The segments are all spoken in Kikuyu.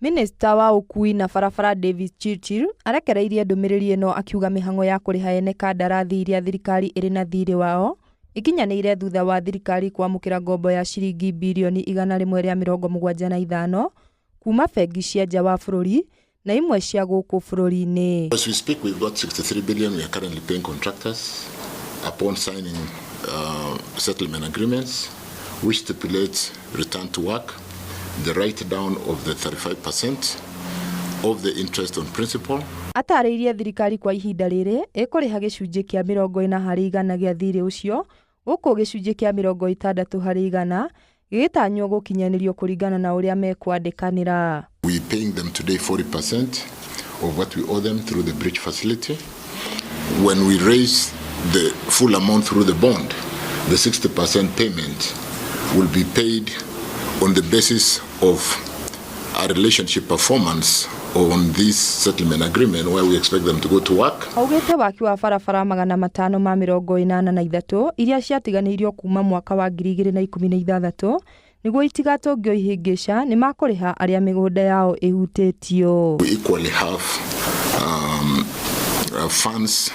Minista wa ũkui na barabara Davis Chirchir arekereirie ndũmĩrĩri ĩno akiuga mĩhang'o ya kũrĩha ene kandarathi iria thirikari ĩrĩ na thirĩ wao ĩkinyanĩire thutha wa thirikari kwamũkĩra ngombo ya ciringi birioni 175 kuma bengi cia nja wa bũrũri na imwe cia gũkũ bũrũri-inĩ. As we speak, we've got 63 billion we are currently paying contractors upon signing settlement agreements, which stipulates return to work, the write down of the 35% of the interest on principal. Atarĩirie thirikari kwa ihinda rĩrĩ ĩkũrĩha gĩcunjĩ kĩa 40% gĩa thirĩ ũcio gũkũ gĩcunjĩ kĩa 60% gĩgĩtanywo gũkinyanĩrio kũringana na ũrĩa mekwandĩkanĩra. We're paying them today 40% of what we owe them through the bridge facility. When we raise the full amount through the bond, the 60% payment will be paid on the basis of a relationship performance on this settlement agreement where we expect them to go to work. Augĩte waki wa barabara 583 iria ciatiganĩirio kuma mwaka wa 2016 nĩguo itigatũngio ihĩngĩca nĩ makũrĩha arĩa mĩgũnda yao ĩhutĩtio. We equally have funds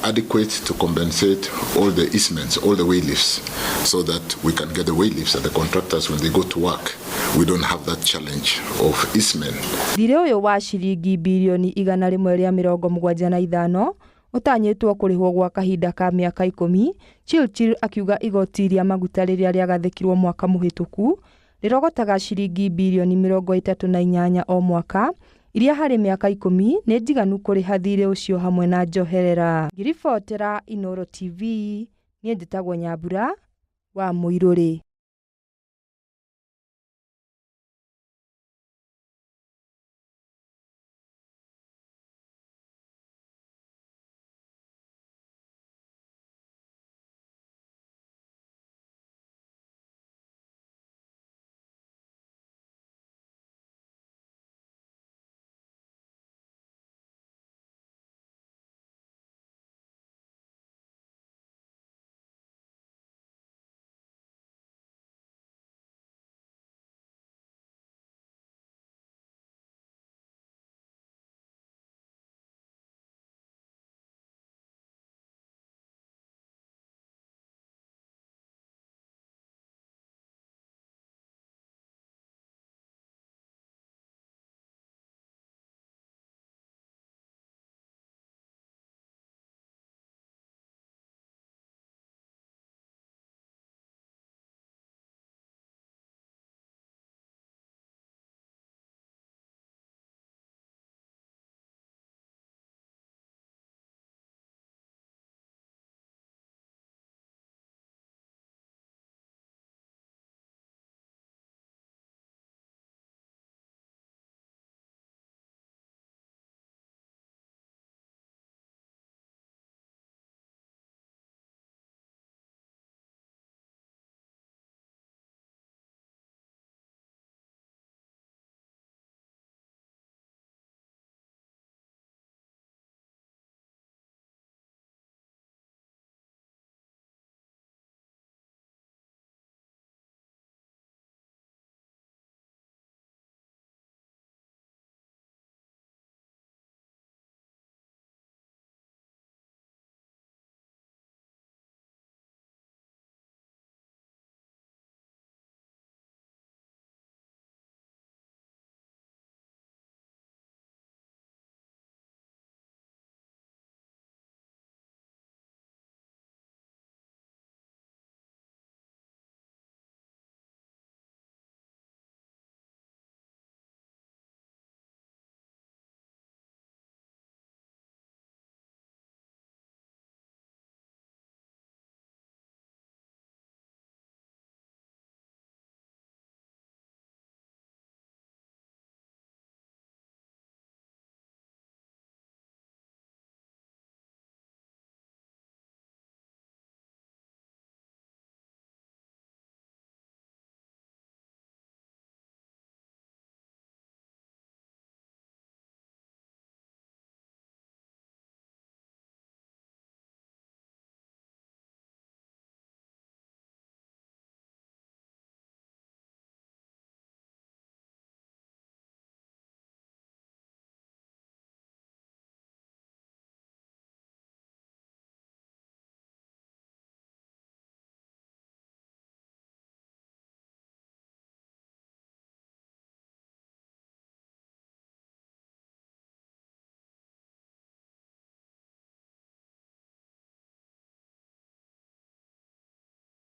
adequate to compensate all the easements, all the waylifts, so that we can get the waylifts and the contractors when they go to work. We don't have that challenge of easement. Thirĩ ũyũ wa ciringi birioni 175 ũtanyĩtwo kũrĩhwo gwa kahinda ka mĩaka 10. Chirchir akiuga igoti rĩa maguta rĩrĩa rĩagathĩkirwo mwaka mũhĩtũku rĩrogotaga ciringi birioni 38 o mwaka iria harĩ mĩaka 10 nĩ njiganu kũrĩha thirĩ ũcio hamwe na njoherera. Ngĩribotera Inooro TV, niĩ njĩtagwo Nyambura wa Mũirũrĩ.